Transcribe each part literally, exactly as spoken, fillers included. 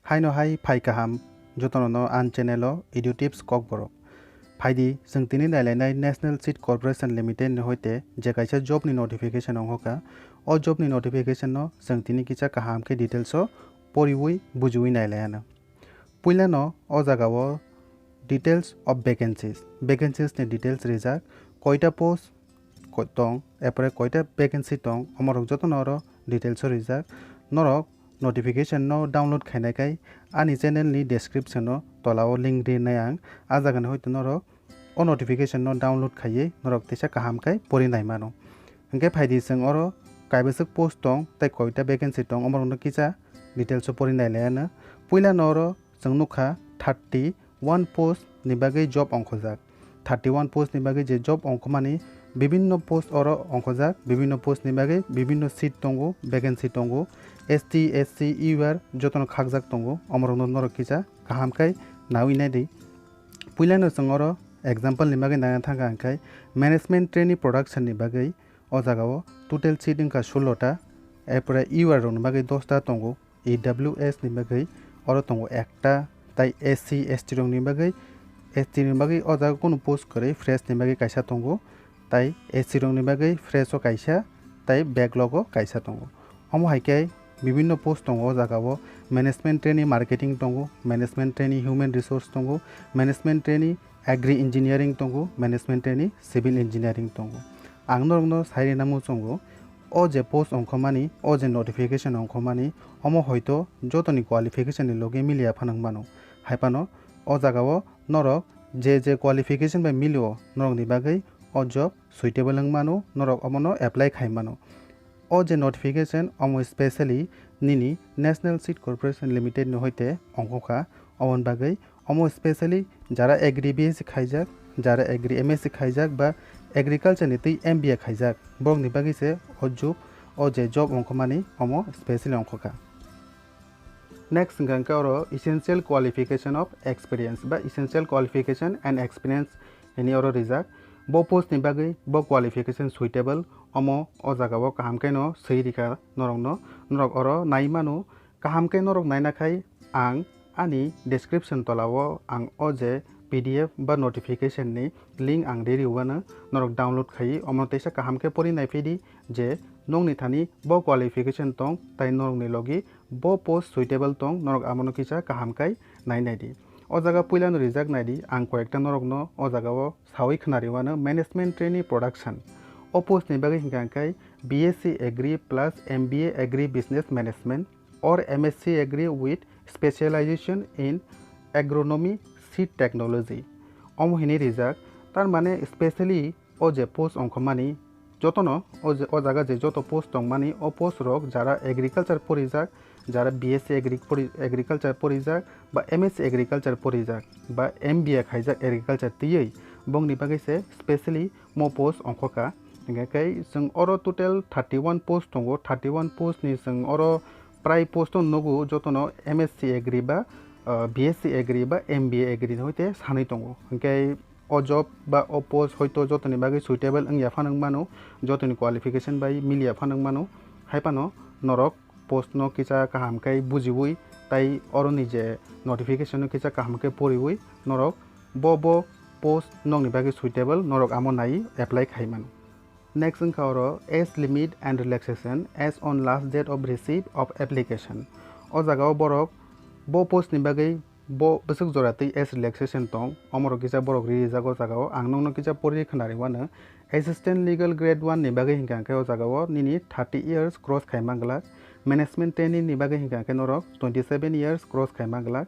Haino hai phai kaham jotono no an channel o Edu Tips Kokborok. Phaidi chwng tini nailainai National Seed Corporation Limited ni hoite je kaisa job ni notification ongkha. O job ni notification no chwng tini kisa kaham khe details o poriwi bujiwi nailaiano. Puilano o jaga o details of vacancies, vacancies ni details rijak, koita post ko-, tong, epore koita vacancy tong, omorok jotono oro details o rijak. Norok notification no download khainai khai ani channel ni description o tola o link rinai ang. A jaga ni hoite norok o notification no download khaiwi norok teisa kaham khai pori nai mano. Hwnkhe phaidi chwng oro kaibwswk post tong tei koita vacancy tong, omorokno kisa details o pori nai lai ano. Puila no oro chwng nukha thirty one post ni bagwi job ongkhojak. Thirty one post ni bagwi je job ongkhomani bibinno post oro ongkhojak, bibinno post ni bagwi bibinno seat tongo, vacancy tongo, S T, S C, U R jotono khakjak tongo, omorokno norok kisa kaham khai nawi nai di. Puilano chwng oro example ni bagwi nana thangkha hwnkhe management trainee production ni bagwi o jaga o total seat wngkha sullo ta, erpore U R rok ni bagwi dos ta tongo, E W S ni bagwi oro tongo ekta, tai S C, S T rok ni bagwi, S T ni bagwi o jaga kunu post kwrwi fresh ni bagwi kaisa tongo, tai S C rok ni bagwi fresh o kaisa, tai backlog o kaisa tongo. Omo hai khe bibinno post tongo o jaga o, management trainee marketing tongo, management trainee human resource tongo, management trainee agri engineering tongo, management trainee civil engineering tongo. Ang norokno sai rina muchungo, o je post ongkhomani, o je notification ongkhomani, omo hoito jotoni qualification ni logi miliya phano wngmano. Hai phano o jaga o norok je je qualification bai milio, norokni bagwi o job suitable wngmano, norok omono apply khai mano. O je notification, omo specially nini National Seed Corporation Limited ni hoite ongkha, omoni bagwi omo specially jara agri B S C khaijak, jara agri M S C khaijak ba agriculture ni twi M B A khaijak, borokni bagwi se o job, o je job ongkhomani omo specially ongkha. Next hwnkha hwnkhe oro essential qualification of experience ba essential qualification and experience hwnwi oro rijak. Bo post ni bagwi bo qualification suitable, omo o jaga o kaham khe no swi rikha norokno, norok oro nai mano. Kaham khe norok naina khai ang ani description tola o ang o je P D F ba notification ni link ang ri rio ano, norok download khai omo teisa kaham khe pori nai phi di je nokni thani bo qualification tong tai norokni logi bo post suitable tong, norok amono kisa kaham khai nai nai di. O jaga puilano rijak nai di, ang koyekta norokno o jaga o sawi khna rio ano, management trainee production. O post ni bagwi hwnkha hwnkhe B S C Agri plus M B A Agri Business Management or M S C Agri with specialization in agronomy seed technology. Omo hinwi rijak, tar mane specially o je post ongkhomani jotono, o je, o jaga je joto post tongmani, o post rok jara agriculture porijak, jara B S C agri pori-, agriculture porijak, ba M S C agriculture porijak, ba M B A khaijak agriculture twiwi, bongni bagwi se specially mo post ongkhoka. Hingkhe khe chwng oro total thirty one post tongo, thirty one post ni chwng oro prai post no nugo jotono M S C agri ba, ah, B S C agri ba M B A agri ni hoite sanwi tongo. Hingkhe o job ba o post hoito jotoni bagwi suitable wngya phano wngmano, jotoni qualification bai miliya phano wngmano, hai phano norok post no kisa kaham khe bujiwi tai oroni je notification no kisa kaham khe poriwi norok bo bo post nokni bagwi suitable norok amo nai apply khai mano. Next wngkha oro age limit and relaxation as on last date of receipt of application. O jaga o borok bo post ni bagwi bo bwswk jora twi age relaxation tong, omorok kisa borok ri rijak o jaga o. Ang nokno kisa pori khna ri mano. Assistant legal grade one ni bagwi hingkha khe o jaga o nini thirty years cross khai man glak. Management trainee ni bagwi hingkha khe norok twenty seven years cross khai man glak.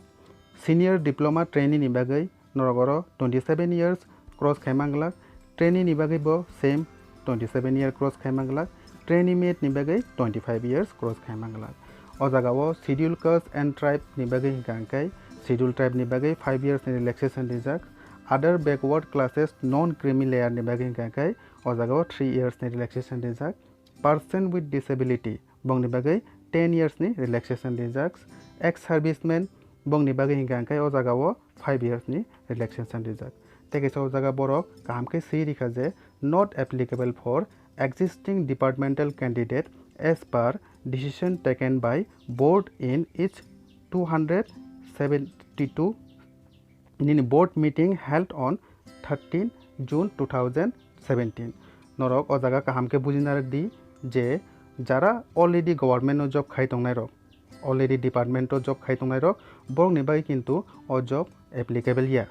Senior diploma trainee ni bagwi norok oro twenty seven years cross khai man glak, trainee ni bagwi bo same twenty seven year cross khai man glak, trainee mate ni bagwi twenty five years cross khai man glak. O jaga o schedule caste and tribe ni bagwi hingkha hingkhe schedule tribe ni bagwi five years ni relaxation rijak, other backward classes non creamy layer ni bagwi hingkha hingkhe o jaga o three years ni relaxation rijak, person with disability bongni bagwi ten years ni relaxation rijak, ex serviceman bongni bagwi hingkha hingkhe o jaga o five years ni relaxation rijak. Tei kaisa o jaga borok kaham khe swi rikha je not applicable for existing departmental candidate as per decision taken by board in its two hundred seventy two nini board meeting held on thirteen June two thousand seventeen. Norok o jaga kaham khe bujina rwk di je jara already government o job khai tongnai rok, already department o job khai tongnai rok, borok ni bagwi kintu o job applicable ya.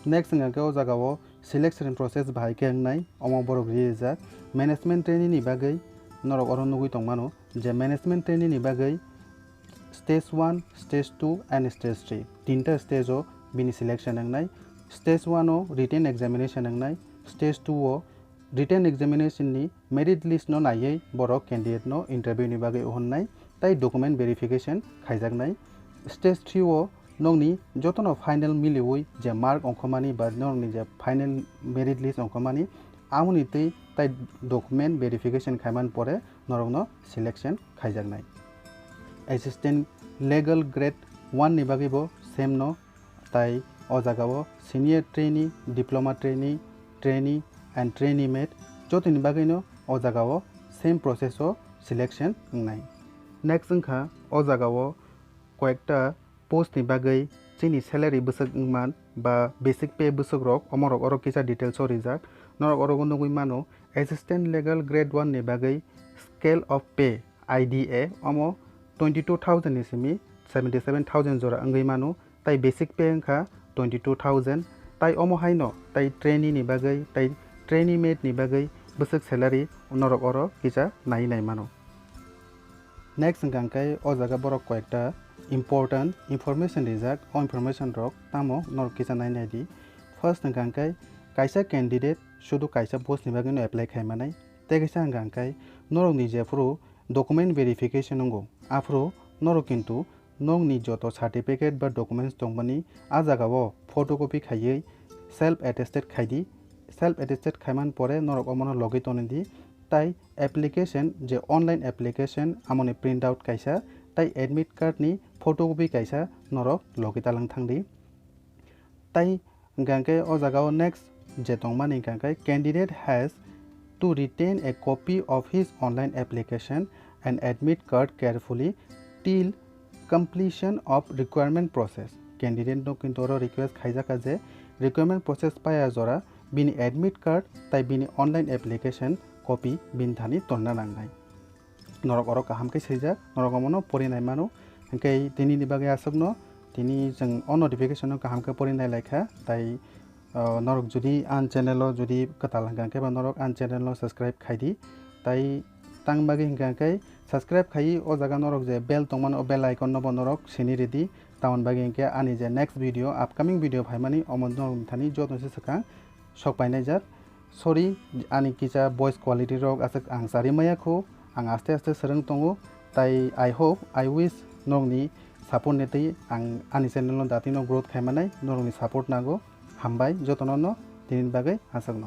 Next hwnkha khe o jaga o selection process bahai khe wngnai, omo borok rijak management training ni bagwi. Norok oro nugwi tongmano je management training ni bagwi stage one, stage two and stage three, tinta stage o bini selection wngnai. Stage one o written examination wngnai, stage two o written examination ni merit list no naiwi borok candidate no interview ni bagwi uhonnai tei document verification khaijaknai. Stage three o nokni jotono final miliwi je mark ongkhormani ba nokni je final merit list ongkhormani, amoni twi tai document verification khaiman pore norokno selection khaijaknai. Assistant legal grade one ni bagwi bo same no, tai o jaga o senior trainee, diploma trainee, trainee and trainee mate jotoni bagwi no o jaga o same process o selection wngnai. Next wngkha o jaga o koyekta post ni bagwi chini salary bwswk wngman ba basic pay bwswk rok, omorok oro kisa details o rijak. Norok oro o nugwi mano assistant legal grade one ni bagwi scale of pay, I D A, omo twenty two thousand ni simi seventy seven thousand jora wngwi mano, tai basic pay wngkha twenty two thousand, tai omo haino tai trainee ni bagwi tai trainee mate ni bagwi bwswk salary norok oro kisa nai nai mano. Next hwnkha hwnkhe o jaga borok koyekta important information rijak, o information rok tamo norok kisa nai nai di. First hwnkha hwnkhe kaisa candidate sudu kaisa post ni bagwi no apply khai manai, tei kaisa hwnkha hwnkhe norok ni jephuru document verification wngo, aphuru norok kintu nokni joto certificate ba documents tongmani a jaga o photocopy khaiwi self attested khai di. Self attested khaiman pore norok omono logwi tongwi di, tai application je online application amoni print out kaisa tai admit card ni photocopy kaisa norok logwi talang thang di. Tai hwnkha hwnkhe o jaga o next je tongmani hwnkha hwnkhe candidate has to retain a copy of his online application and admit card carefully till completion of requirement process. Candidate no kintu oro request khaijaka je requirement process paya jora bini admit card tai bini online application copy bini thani tonna nangnai. Norok oro kaham khe swijak, norok omono porinai mano. Hwnkhe tini ni bagwi aswkno, tini chwng o notification no kaham khe porinai laikha, tai, ah, norok jodi ani channel o jodi kwtal hwnkha hwnkhe ba norok ani channel no subscribe khai di. Tai tang bagwi hwnkha hwnkhe subscribe khaiwi o jaga norok je bell tongmani, o bell icon no bo norok sini ridi. Tamoni bagwi hwnkhe ani je next video, upcoming video phaimani omo norok thani joto se swkang sok painai jak. Sorry, ani kisa voice quality rok aswk ang chari maya kho, ang aste aste swrwng tongo. Tai I hope, I wish norokni support ni twi ang ani channel no datino growth khai manai, norokni support nango. Hambai jotono no tini bagwi aswkno.